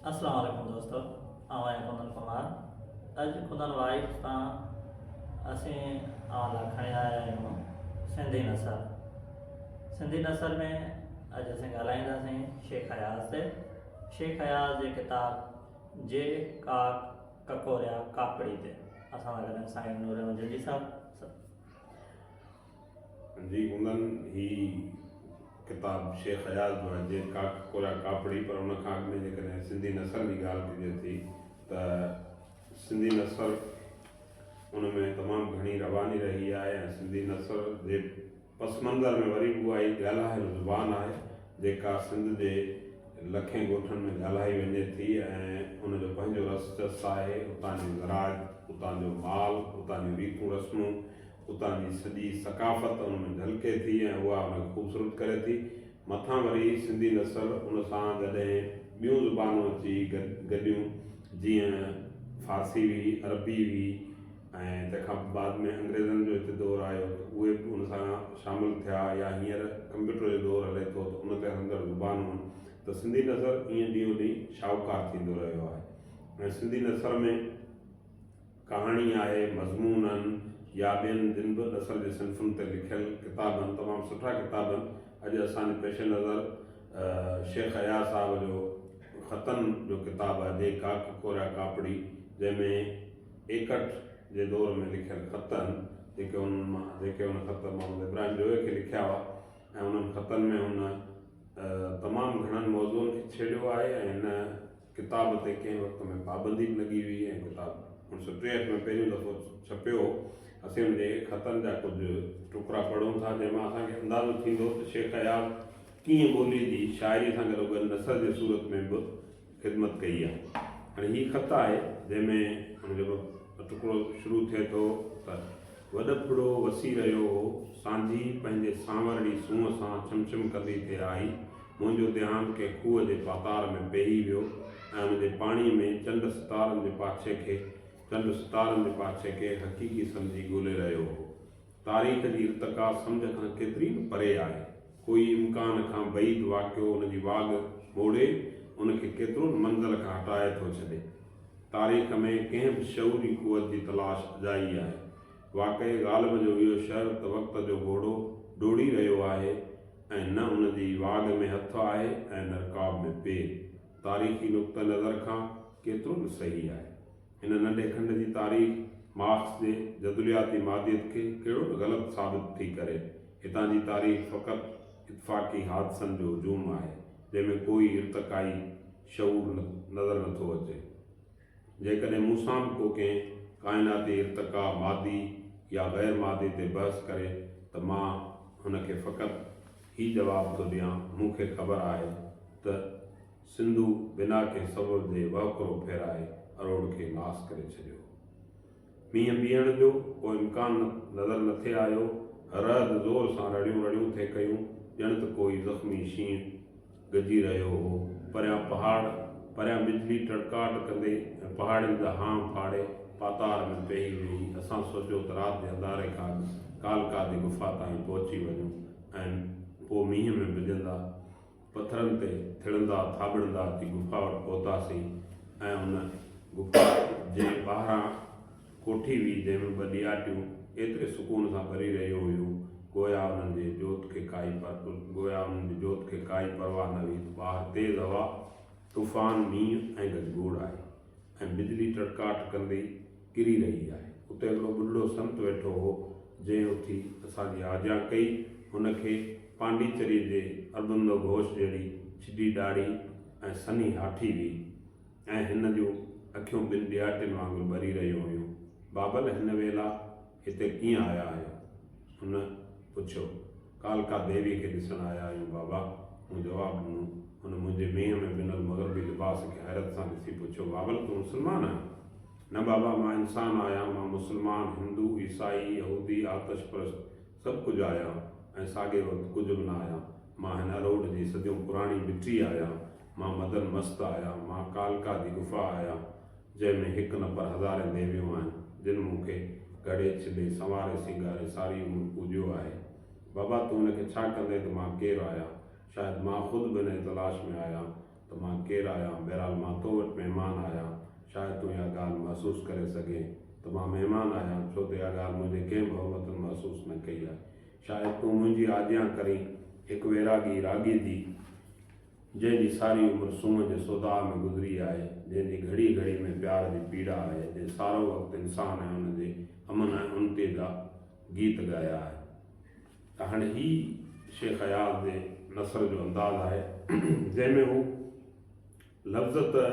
اسلام عليڪم دوستو آئون آهيان ڪندن ڪمار اڄ ڪندن وائبس تان اسين اوهان لاء کڻي آيا آهيون سنڌي نثر سنڌي نثر ۾ اڄ اسين ڳالهائينداسين شيخ اياز تي شيخ اياز جي ڪتاب جي ڪاڪ ڪڪوريا ڪاپڙي تي اسان سان گڏ آهن سائين نور احمد جنجي صاحب. جي هوندن هي ڪتاب شيخ اياز جو آهي جي ڪاڪ ڪوريا ڪاپڙي پر ان کان اڳ ۾ جيڪڏهن سنڌي نثر جي ڳالهه ڪجي ٿي ته سنڌي نثر ان ۾ تمام گهڻي رواني رهي آهي ۽ سنڌي نثر جي پس منظر ۾ وري به اها ئي ڳالهايل زبان آهي جيڪا سنڌ جي لکين ڳوٺن ۾ ڳالهائي وڃي ٿي ۽ ان جو پنهنجو رس چس آهي، اتان جي زراعت، اتان جو مال، اتان جون ريتون رسمون، اتان جي سڄي ثقافت ان ۾ جهلڪي ٿي ۽ اها ان کي خوبصورت ڪري ٿي. مٿان وري سنڌي نثر ان سان جڏهن ٻيون زبانون اچي گڏيون جيئن فارسي هئي، عربي هئي، ۽ تنهن کان پوء بعد ۾ انگريزن جو هتي دور آيو ته اهي به ان سان شامل ٿيا يا هينئر ڪمپيوٽر جو دور هلي ٿو ته ان تي هلندڙ زبانون ته سنڌي نثر ائين ڏينهون ڏينهن شاهوڪار ٿيندو رهيو آهي ۽ سنڌي نثر ۾ ڪهاڻي آهي، مضمون آهن يا ٻين جن به نثر جي صنفن تي لکيل ڪتاب آهن تمام سٺا ڪتاب آهن اڄ اسان جي پيش نظر شيخ اياز صاحب جو خطن جو ڪتاب آهي جي ڪاڪ ڪوريا ڪاپڙي جنهن ۾ ايڪهٺ جي دور ۾ لکيل خط آهن، جيڪي انهن مان جيڪي هن خط محمد ابراهيم جويي کي لکيا هئا ۽ انهن خطن ۾ هن تمام گهڻن موضوعن کي ڇيڙيو آهي ۽ هن ڪتاب تي ڪنهن وقت ۾ پابندي به لڳي هئي ۽ ڪتاب اڻ سؤ 63 ۾ پهريون دفعو ڇپيو هو. اسين ان جي خطن جا ڪجهه ٽڪرا پڙهون ٿا، جنهن مان اسان کي اندازو ٿيندو ته شيخ اياز ڪيئن ٻوليء جي شاعريء سان گڏوگڏ نثر جي صورت ۾ به خدمت ڪئي آهي. هاڻي هي خط آهي جنهن ۾ ان جو ٽڪرو شروع ٿئي ٿو ته، وڏ ڦڙو وسي رهيو هو، سانجهي پنهنجي سانورڙي سونهن سان ڇم ڇم ڪندي ٿي آئي. منهنجو ڌيان ڪنهن کوهه جي پاتار ۾ پيهي ويو ۽ ان جي پاڻيء ۾ چنڊ ستارن جي پاڇي کي چنڊ ستارن جي پاڇي کي حقيقي سمجهي ڳولي رهيو هو. تاريخ جي ارتقا سمجهه کان ڪيتري نه پري آهي. ڪوئي امڪان کان بعيد واقعو ان جي واڳ موڙي ان کي ڪيترو نه منزل کان هٽائي ٿو ڇڏي. تاريخ ۾ ڪنهن به شعوري قوت جي تلاش اجائي آهي. واقعي غالب جو اهو شعر ته وقت جو گهوڙو ڊوڙي رهيو آهي ۽ نه ان جي واڳ ۾ هٿ آهي ۽ نه رڪاب ۾ پير. تاريخي نقطه نظر کان ڪيترو نه صحيح آهي. هن ننڍي کنڊ جي تاريخ مارڪس جي جدلياتي ماديت کي ڪهڙو نه غلط ثابت ٿي ڪري. هتان جي تاريخ فقط اتفاقي حادثن جو هجوم آهي، جنهن ۾ ڪوئي ارتقائي شعور نظر نه ٿو اچي. جيڪڏهن مون سان به ڪو ڪنهن ڪائناتي ارتقا، مادي يا غير مادي، تي بحث ڪري ته مان هن کي فقط هي جواب ٿو ڏيان، مون کي خبر آهي ته سنڌو بنا ڪنهن سبب جي وهڪرو ڦيرائي اروڙ کي ناس ڪري ڇڏيو. مينهن بيهڻ جو ڪو امڪان نظر نه ٿي آيو. رعد زور سان رڙيون رڙيون ٿي ڪيون، ڄڻ ته ڪوئي زخمي شينهن گجي رهيو هو. پريان پهاڙ، پريان بجلي ٽڙڪاٽ ڪندي ۽ پهاڙين جا هانء ڦاڙي پاتار ۾ پيهي ويئي. اسان سوچيو ته رات جي انڌاري کان اڳ ڪالڪا جي گفا تائين پهچي وڃون ۽ پوء مينهن ۾ ڀڄندا پٿرن تي ٿڙندا ٿاٻڙندا اچي گفا وٽ پهتاسين ۽ ان گفا جي ٻاهران ڪوٺي هئي جنهن ۾ ٻه ڏياٽيون ايتري سڪون سان ٻري رهيون هيون گويا انهن جي جوت کي ڪائي گويا انهن جي جوت کي ڪائي پرواهه نه هئي ته ٻاهر تيز هوا، طوفان، مينهن ۽ گجگوڙ آهي. ۽ بجلي ٽڙڪاٽ ڪندي ڪري رهي آهي. اتي هڪڙو ٻڍڙو سنت ويٺو هو، جنهن اٿي اسان جي آجيان ڪئي. هن کي پانڊيچريء جي اربندو گهوش جهڙي ڇڊي ڏاڙهي ۽ سنهي هاٺي هئي ۽ هن جون اکيون ٻن ڏياٽين وانگر ٻري رهيون هيون. بابل هن ويلا هتي ڪيئن آيا آهيو؟ هن پڇيو. ڪالڪا ديويء کي ڏسڻ آيا آهيون بابا! مون جواب ڏنو. هن منهنجي مينهن ۾ ڀنل مغربي لباس کي حيرت سان ڏسي پڇيو، بابل تون مسلمان آهين؟ نه بابا، مان انسان آهيان، مان مسلمان، هندو، عيسائي، يهودي، آتش پرست سڀ ڪجهه آهيان ۽ ساڳئي وقت ڪجهه به نه آهيان. مان هن اروڙ جي صديون پراڻي مٽي آهيان. مان مدن مست آهيان. مان ڪالڪا جي گفا آهيان. جنهن ۾ هڪ نه پر هزارين ديويون آهن، جن مون کي گهڙي، ڇلي، سنواري سينگاري ساري عمر پوڄيو آهي. بابا تون هن کي ڇا ڪندين ته مان ڪير آهيان؟ شايد مان خود به انهيء تلاش ۾ آهيان. ته مان ڪير آهيان، بهرحال مان تو وٽ مهمان آهيان، شايد تون اها ڳالهه محسوس ڪري سگهين ته مان مهمان آهيان، ڇو ته اها ڳالهه منهنجي ڪنهن به هموطن محسوس نه ڪئي آهي. شايد تون منهنجي آجيان ڪرين هڪ ويراڳي راڳي جي، جنهن جي ساري عمر سونهن جي سوداء ۾ گذري آهي، جنهن جي گهڙي گهڙي ۾ پيار جي پيڙا آهي، جنهن سارو وقت انسان ۽ ان جي امن ۽ انتي جا گيت ڳايا آهن. ته هاڻي هي شيخ اياز جي نثر جو انداز آهي، جنهن ۾ هو لفظ ته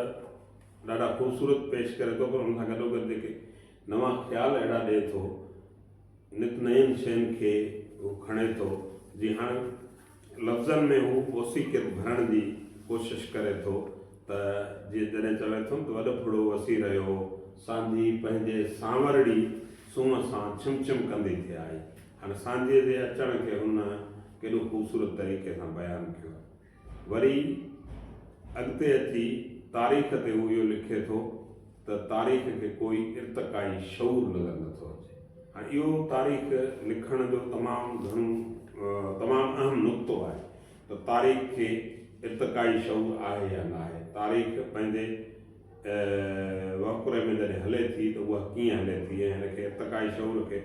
ڏاڍا خوبصورت پيش ڪري ٿو پر ان سان گڏوگڏ جيڪي نوان خيال اهڙا ڏئي ٿو، نت نين شين کي هو کڻي ٿو، جي هاڻ لفظن ۾ هو موسيقيت ڀرڻ جي ڪوشش ڪري ٿو ته جيئن جڏهن چوي ٿو نه ته وڏ ڦڙو وسي رهيو هو، سانجهي پنهنجي سانورڙي سونهن سان ڇم ڇم ڪندي ٿي آئي. هاڻ سانجهيء جي اچڻ کي هن ڪيڏو خوبصورت طريقي سان بيان ڪيو آهي. وري اڳتي اچي تاريخ تي هو اهو لکي ٿو ته تاريخ کي ڪوئي ارتقائي شعور نظر نٿو اچي. هاڻي اهو تاريخ لکڻ جو تمام گهڻو تمام اهم نقطو آهي ته تاريخ کي ارتقائي شعور آهي يا ناهي. تاريخ پنهنجي وهڪري ۾ جڏهن هلي ٿي ته اها ڪيئن هلي ٿي ۽ هن کي ارتقائي شعور کي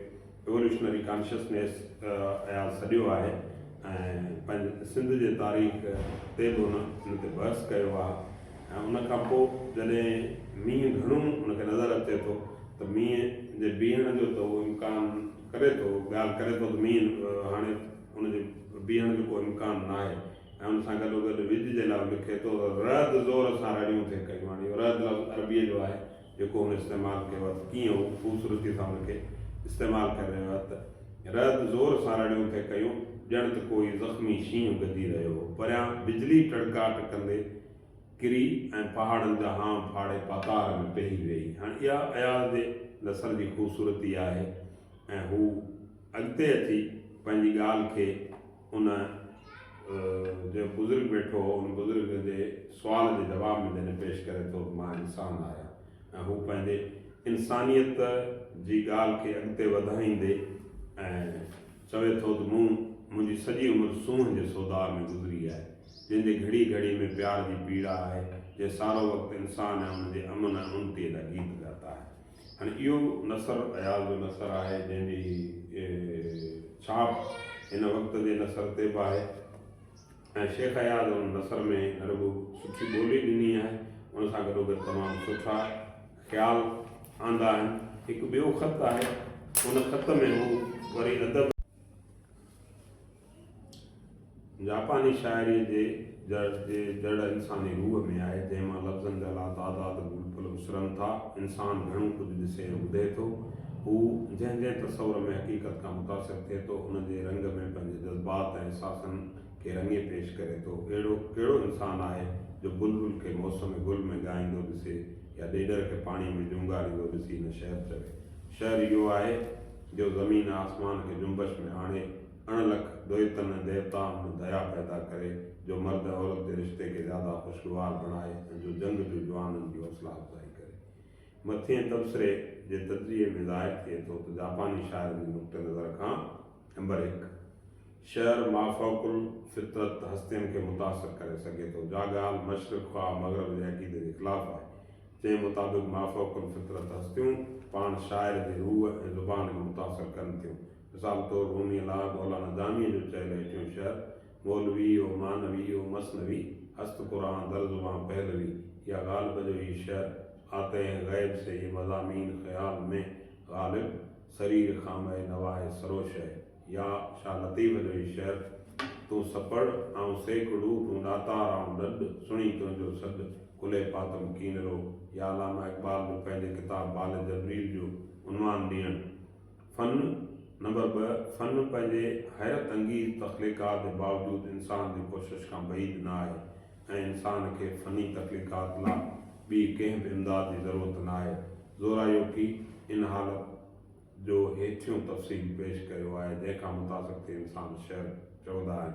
Evolutionary Consciousness Ayaz سڏيو آهي ۽ پنهنجي سنڌ جي تاريخ تي به هن ان تي بحث ڪيو آهي ۽ ان کان پوء جڏهن مينهن گهڻو هن کي نظر اچي ٿو ته مينهن جي بيهڻ جو ته هو امڪان ڪري ٿو ڳالهه ڪري ٿو ته مينهن هاڻي ان جي بيهڻ جو ڪو امڪان ناهي ۽ ان سان گڏوگڏ وڄ جي لاء لکي ٿو ته رعد زور سان رڙيون ٿي ڪيون. هاڻي اهو رعد لفظ عربيء جو آهي، جيڪو هن استعمال ڪيو آهي ته ڪيئن هو خوبصورتيء سان ان کي استعمال ڪري رهيو آهي ته رعد زور سان رڙيون ٿي ڪيون، ڄڻ ته ڪوئي زخمي شينهن گجي رهيو هو. پريان بجلي ٽڙڪاٽ ڪندي ڪري ۽ پهاڙن جا هانء ڦاڙي پاتار ۾ پيهي ويئي. هاڻي اها اياز جي نثر جي خوبصورتي آهي ۽ هو اڳتي اچي پنهنجي ڳالهه کي ان جو بزرگ ويٺو هو ان بزرگ جي سوال جي جواب ۾ جڏهن پيش ڪري ٿو ته مان انسان آهيان ۽ هو پنهنجي انسانيت جي ڳالهه کي اڳتي وڌائيندي ۽ چوي ٿو ته مون منهنجي سڄي عمر سونهن جي سوداء ۾ گذري آهي جنهن جي گهڙي گهڙي ۾ پيار جي پيڙا آهي جنهن سارو وقت انسان ۽ ان جي امن ۽ انتيء جا گيت ڳاتا آهن. هاڻي اهو نثر اياز جو نثر آهي جنهن جي ڇاپ هن وقت جي نثر تي به آهي ۽ شيخ اياز ان نثر ۾ نه رڳو سٺي ٻولي ڏني آهي ان سان گڏوگڏ تمام سٺا خيال آندا آهن. هڪ ٻيو خط آهي ان خط ۾ هو وري ادب. جاپاني شاعريء جي جي جڙ انساني روح ۾ آهي، جنهن مان لفظن جا لاتعداد گل ڦل اسرن ٿا. انسان گهڻو ڪجهه ڏسي ۽ ٻڌي ٿو. هو جنهن جنهن تصور ۾ حقيقت کان متاثر ٿئي ٿو، ان جي رنگ ۾ پنهنجي جذبات ۽ احساسن کي رڱي پيش ڪري ٿو. اهڙو ڪهڙو انسان آهي، جو بلبل کي موسم گل ۾ ڳائيندو ڏسي يا ڏيڏر کي پاڻيء ۾ جهونگاريندو ڏسي نه شعر چوي. شعر اهو آهي، جو زمين ۽ آسمان کي جنبش ۾ آڻي، اڻ لک دوئتن ۽ ديوتائن ۾ ديا پيدا ڪري، جو مرد ۽ عورت جي رشتي کي زياده خوشگوار بڻائي ۽ جو جنگ جو جوانن جي حوصله افزائي ڪري. مٿئين تبصري جي تجزيي ۾ ظاهر ٿئي ٿو ته جاپاني شاعرن جي نقطه نظر کان نمبر هڪ. شعر مافوق الفطرت هستين کي متاثر ڪري سگهي ٿو، جا ڳالهه مشرق خواه مغرب جي عقيدي جي خلاف آهي. جنهن مطابق مافوق الفطرت هستيون پاڻ شاعر جي روح ۽ زبان کي متاثر ڪن ٿيون. مثال طور روميء لاء مولانا جاميء جو چيل هيٺيون شعر، مولوي او معنوي او مثنوي، هست قرآن در زبان پهلوي يا غالب جو هي شعر، آتي هين غيب سي يه مضامين خيال مين غالب، سرير خامه نواء سروش هي. يا شاهه لطيف جو هي شعر، تون سپڙ، آئون سيکڙو، تون ڏاتار، آئون ڏڏ، سڻي تنهنجو سڏ، ڪلهي پاتم ڪينرو. يا علامه اقبال جو پنهنجي ڪتاب بال جبريل جو عنوان ڏيڻ، فن، نمبر ٻه، فن پنهنجي حيرت انگيز تخليقات جي باوجود انسان جي ڪوشش کان بعيد نه آهي ۽ انسان کي فني تخليقات لا ٻي ڪنهن به امداد جي ضرورت نه آهي. زورايوڪي ان حالت جو هيٺيون تفصيل پيش ڪيو آهي، جنهن کان متاثر ٿي انسان شعر چوندا آهن.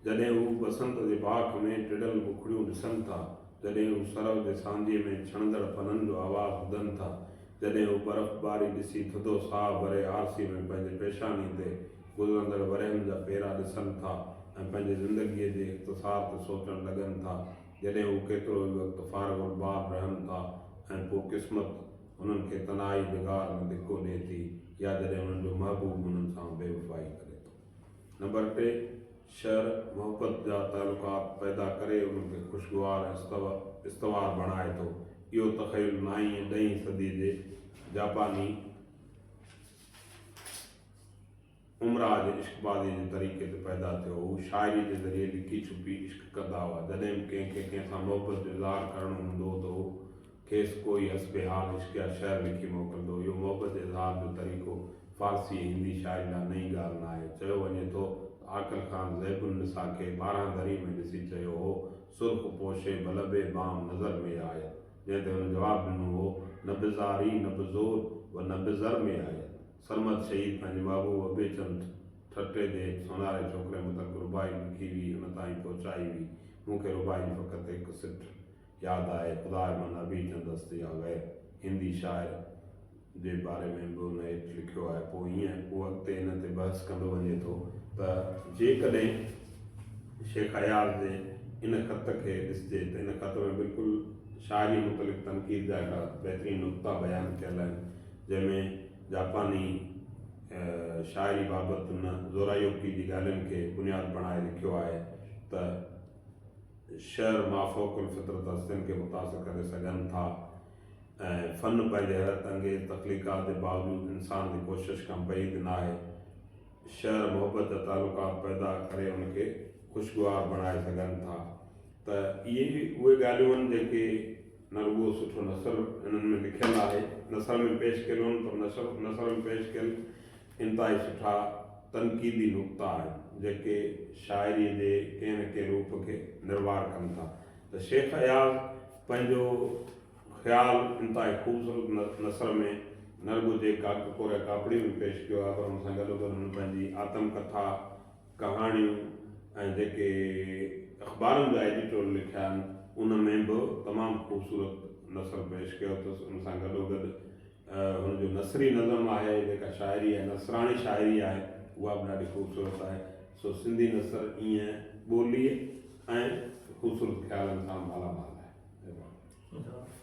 جڏهن هو بسنت جي باک ۾ ٽڙيل مکڙيون ڏسن ٿا، جڏهن هو سرء جي سانجهيء ۾ ڇڻندڙ پنن جو آواز ٻڌن ٿا، جڏهن هو برفباري ڏسي ٿڌو ساهه ڀري آرسيء ۾ پنهنجي پيشانيء تي گذرندڙ ورهين جا پيرا ڏسن ٿا ۽ پنهنجي زندگيء جي اختصار تي سوچڻ لڳن ٿا، جڏهن هو ڪيترو ئي وقت فارغ البال رهن ٿا ۽ پوء قسمت هنن کي تنهائيء جي غار ۾ ڌڪو ڏئي ٿي يا جڏهن هنن جو محبوب هنن سان بيوفائي ڪري ٿو. نمبر ٽي، شعر محبت جا تعلقات پيدا ڪري انهن کي خوشگوار ۽ استوار بڻائي ٿو. اهو تخيل نائين ۽ ڏهين صديء جي جاپاني امراء جي عشقبازيء جي طريقي تي پيدا ٿيو. هو شاعريء جي ذريعي لڪي ڇپي عشق ڪندا هئا. جڏهن به ڪنهن کي ڪنهن سان محبت جو اظهار ڪرڻو هوندو هو ته هو کيس ڪوئي حسب حال عشقيه شعر لکي موڪلندو هو. اهو محبت جي اظهار جو طريقو فارسي ۽ هندي شاعري لاء نئين ڳالهه ناهي. چيو وڃي ٿو ته عاقل خان زيب النساء کي 12 دري ۾ ڏسي چيو هو، سرخ پوشي بلب بام نظر ۾ آيت. جنهن تي هن جواب ڏنو هو، نه بزاري نه بزور و نه بزر ۾ آيت. سرمد شهيد پنهنجي محبوب ابي چند ٺٽي جي هڪ سونهاري ڇوڪري متعلق رباعي لکي هئي، ان تائين پهچائي هئي. مون کي رباعي جي فقط هڪ سٽ ياد آهي، خداء من ابي چند است يا غير. هندي شاعر جي باري ۾ به ان هيٺ لکيو آهي. پوء هيئن هو اڳتي ان تي بحث ڪندو وڃي ٿو ته جيڪڏهن شيخ اياز جي ان خط کي ڏسجي ته ان خط ۾ بلڪل شاعريء متعلق تنقيد جا هڪڙا بهترين نقطا بيان ڪيل آهن، جنهن ۾ جاپاني شاعري بابت هن زورايوڪي جي ڳالهين کي بنياد بڻائي لکيو آهي ته شعر مافوق الفطرت هستين کي متاثر ڪري سگهن ٿا ۽ فن پنهنجي حيرت انگيز تخليقات جي باوجود انسان جي ڪوشش کان بعيد ناهي. شعر محبت جا تعلقات پيدا ڪري ان کي خوشگوار بڻائي سگهن ٿا ته اهي اهي ڳالهيون آهن جيڪي نه رڳو سٺو نثر انهن ۾ لکيل آهي، نثر ۾ پيش ڪيل هن پر نثر نثر ۾ پيش ڪيل انتهائي سٺا تنقيدي نقطا آهن، جيڪي شاعريء جي ڪنهن نه ڪنهن روپ کي نروار ڪن ٿا ته شيخ اياز پنهنجو خيال انتهائي خوبصورت نثر ۾ نه رڳو جيڪ ڪاڪ ڪوريا ڪاپڙي ۾ پيش ڪيو آهي پر ان سان گڏوگڏ هن پنهنجي آتم ڪٿا، ڪهاڻيون ۽ جيڪي اخبارن جا ايڊيٽورل لکيا آهن ان ۾ به تمام خوبصورت نثر پيش ڪيو اٿس. ان سان گڏوگڏ هن جو نثري نظم آهي جيڪا شاعري آهي نثراڻي شاعري آهي اها به ڏاڍي خوبصورت آهي. سو سنڌي نثر ائين ٻوليء ۽ خوبصورت خيالن سان مالا مال آهي. مهرباني.